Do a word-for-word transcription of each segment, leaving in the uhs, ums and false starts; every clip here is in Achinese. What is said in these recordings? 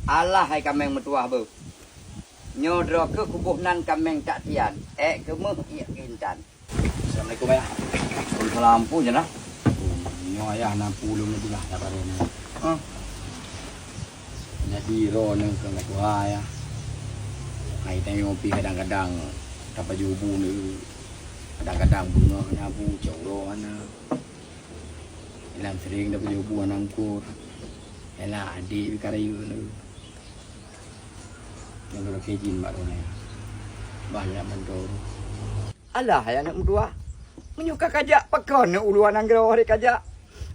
Alah hai kaméng meutuwah beuh. Nyoe droe keuh kuboh nan kaméng tak tian, ék keumeuh iék keu intan. Assalamualaikum, Ayah. Waalaikumsalam. Peue, Jana? Nyoe, Ayah, na peue lôn neupeugah that barô nyoe. Hah? Jadi, droeneuh keu gata, Ayah. Hai tanyoe pih kadang-kadang tapajoh bu nyoe. Kadang-kadang beungoh na bu, cok uroe hana. Inan sering tapajoh bu hana ukur. Inan adék pih ka rayeuk nyoe. Nyoe lôn lakée jin bak droeneuh, Ayah. Bah, jak bantu. Alah, hai aneuk meutuwah. Meunyoe ka kajak, pakon neuk u luwa nanggroe lé kajak?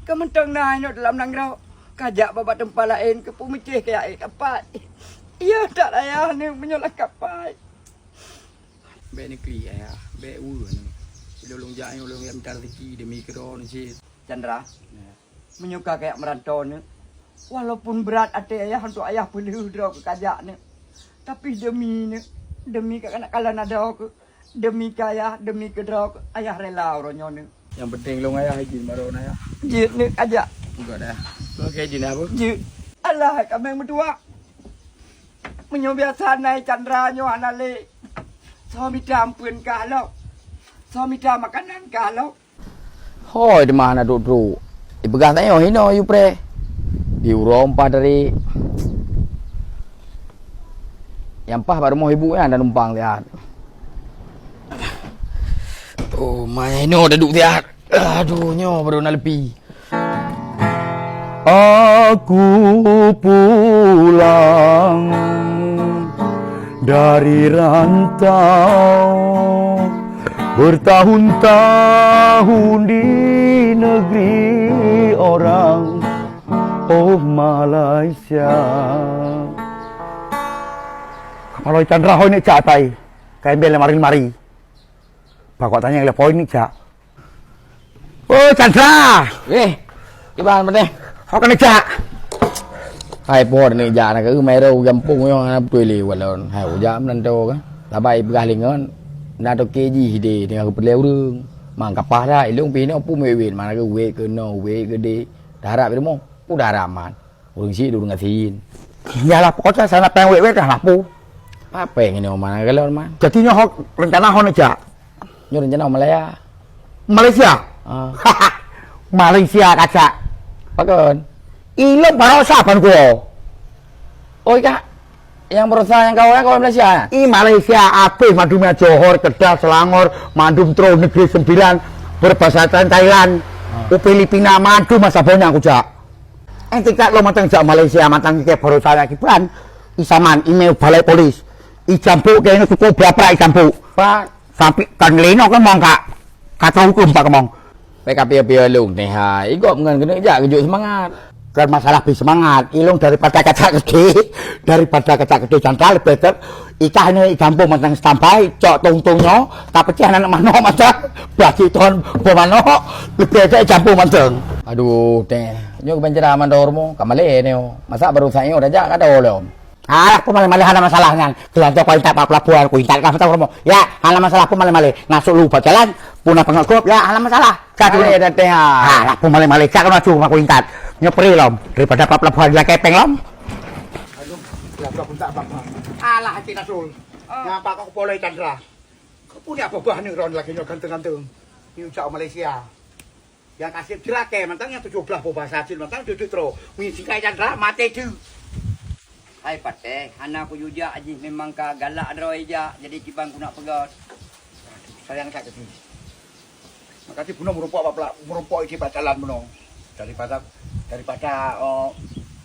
Ka mantong na inoe dalam nanggroe. Kajak bak, bak teumpat laén keu peumicéh kajak ék kapai. Iya that, Ayah, neuk meunyoe lam kapai. Bék neuklik, Ayah. Bék weue neuk. Ilôn lôn jak nyoe lôn jak mita rezeki demi keudroe neuh cit. Chandra, meunyoe ka kajak meuranto neuk, walaupun brat até Ayah untuk Ayah peulheueh droe keu kajak neuk, tapi demi neuk, demi keu keunak kalon adoe keuh, demi keu Ayah, demi keu droe keuh, Ayah rela uroe nyoe neuk. Nyang penting lôn Ayah izin baroe na Ayah. Jeuet neuk kajak. Enggak dah. Lôn ka izin apa? Jeuet. Alah, kaméng meutuwah. Meunyoe biasa na i Chandra nyoe hana lé, soe mita ampeuen kah lom? Soe mita makanan kah lom? Hôi, teuma hana trok-trok. Ipeugah tanyoe hinoe yue preh. Di uroe mpah dari. Nyang paih bak rumoh ibu nyan na numpang siat. Oh, ma hinoe taduek siat. Aduh, nyoe baru na leupie. Aku pulang dari rantau, bertahun-tahun di negeri orang, oh Malaysia. Kapalo Chandra hôi neuk jak tai, ka embel mari-mari. Pakon tanyong lé poin neuk jak. Oh, Chandra! Weh, kiban peudeh. Ho keuneuk jak? Hai, po neuk jak na keu Mairo gampông nyoe hana beutôi lé walon. Hai, ujak meunan to ka. Sabai peugah lé ngon. Na toke jih deh, teungoh geupeureulèe ureueng. Mang kapah dak, ilong pih nyoe pun wet-wet, mana keu wet keu noe, wet keu deh. Dah harap di rumoh, pu dah harap man. Ureueng syiek ureueng gasien. Yalah, pokoknya sana péng wet-wet dah lapu. Apa yang ini, Oma? Kalau, Oma? Jadi nyoe ho, rencana ho neujak? Nyoe rencana Malaya. Malaysia? Ah. Malaysia kajak. Pakon? Ilong barosa ban kuwoe. Oh, Kak. Yang barosa nyang kawan, kawan Malaysia, ya? I Malaysia, abéh mandum nyang Johor, Kedah, Selangor, mandum troh negeri sembilan, berbahasa Thailand, Ah. u Filipina, mandum masa banyak kujak. Ente cak lom mantong jak Malaysia, mantong ke barosa nyang kiban. I saman, i meu balai polis. I jampuk ke ini cukup berapa i jampuk? Pak. Sampai kan leno kan mong, Kak. Kata hukum, Pak, kemong. P K P P lung neh hai. Igop ngon keuneuk jak geujok seumangat. Kan masalah pi seumangat. Ilong daripada kacak gede, daripada kacak gede Chandra lebih ter, ikah ini i jampuk mantong standby, cok tong-tong nyoe, ka pecah aneuk manok mantong, bagi ton bo manok, lebih ke i jampuk mantong. Aduh, teh. Nyoe keubeuen ceramah dor mo, ka malèe nyoe. Masa baru saat nyoe dah jak ka dor lom. Alah, pun malèe-malèe hana masalah nyan. Gelanjang kuintat bak pelabuhan, kuintat ka mantong rumoh. Ya, hana masalah pun malèe-malèe. Nasuk lu bak jalan, pun apa ngakop, ya hana masalah. Ka dulu. Malèe dah teh, ha. Alah, pun malèe-malèe, cak kan masuk rumah kuintat. Nyoe perih lom, daripada bak pelabuhan dia kepeng lom. Aduh, ya, bak kuintat, bak, bak. Alah, hati Nasul. Ngapa kau poloi Chandra? Kau punya apa bah ni ron lagi nyoe ganteng-ganteng? Ni ucap Malaysia. Nyang kaseb cilakée mantong, nyang tujoh blaih boh basa cit mantong, duek-duek troh. Meusikai Chandra, maté teuk. Hai Pateh, hana kujak jih memang ka galak droe jak, jadi kiban kuneuk peugah. Sayang that keu jih. Makajih bunoe meurumpok bak pla-, meurumpok iji bak jalan bunoe. Daripada, daripada, oh,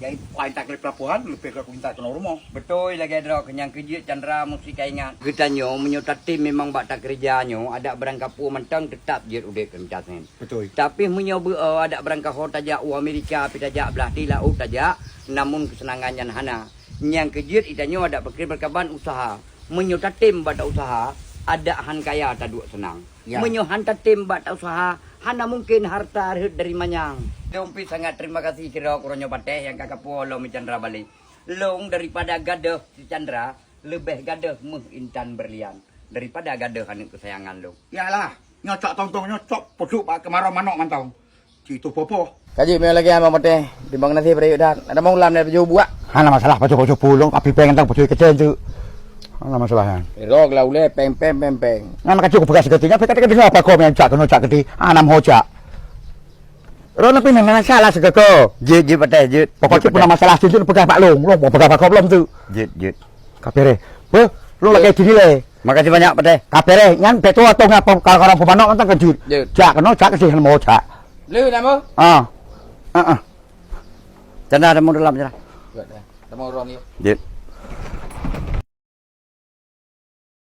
jadi kuintat keu pelabuhan, leubeh keu kuintat keunoe rumoh. Beutôi lagée droe, keu nyang keu jeuet Chandra musti kaingat. Geutanyoe meunyoe tatem memang bak takeureuja nyoe, adak beurangkapeue mantong teutap jeuet udeb keu meutasén. Beutôi. Tapi meunyoe beu-, eh, adak beurangkaho tajak u Amerika, pi tajak blah di laôt tajak, namun keuseunangan nyan hana. Nyang keu jeuet geutanyoe adak peukreueh beureukaban useuha. Meunyoe tatem bak ta useuha, adak han kaya taduek seunang. Ya. Meunyoe han tatem bak ta useuha, hana mungken hareuta rhot dari manyang. Lôn pi sangat terima kasih sidroe keu uroe nyoe Pateh nyang ka kapuwoe lom i Chandra balek. Lôn daripada gadôh si Chandra, leubeh gadôh méuh intan berlian daripada gadôh aneuk keusayangan lôn. Yalah, nyoe cok tong-tong nyoe cok peuduek bak keumarau manok mantong. Ci tuh popoh. Ka jeuet meunyoe lagée nyan Bang Pateh, teurimong gaséh beurayek that. Ada mau lam dari tujoh buak. Hana masalah, pajoh-pajoh pulang, tapi péng tang pajoh kecil tu. Hana masalah nyan. Rok lah ulèe, péng, péng, péng, péng. Nyan makajih kupeugah sigoe nyan, péng kata deungoe apa kau main cak keunoe cak keudéh, hana meuho cak. Rok na pih na masalah sigoe ko. Jeuet, jeuet, Patéh, jeuet. Pokok Jeuet, tu pernah Patéh. masalah tu, tu peugah bak long, long peugah bak kau belum tu. Jeuet, jeuet. Ka bereh. Beuh, long Jeuet. lagèe sini lé. Makasih banyak, Patéh. Ka bereh, nyan betul atau ngapa kalau orang pemanok nonton kan jeuet. Jeuet. Cak keunoe cak keudéh hana meuho cak. Le nama? Ah. Ah, ah. Canda ada mau dalam canda. Nama orang ni? Jeuet.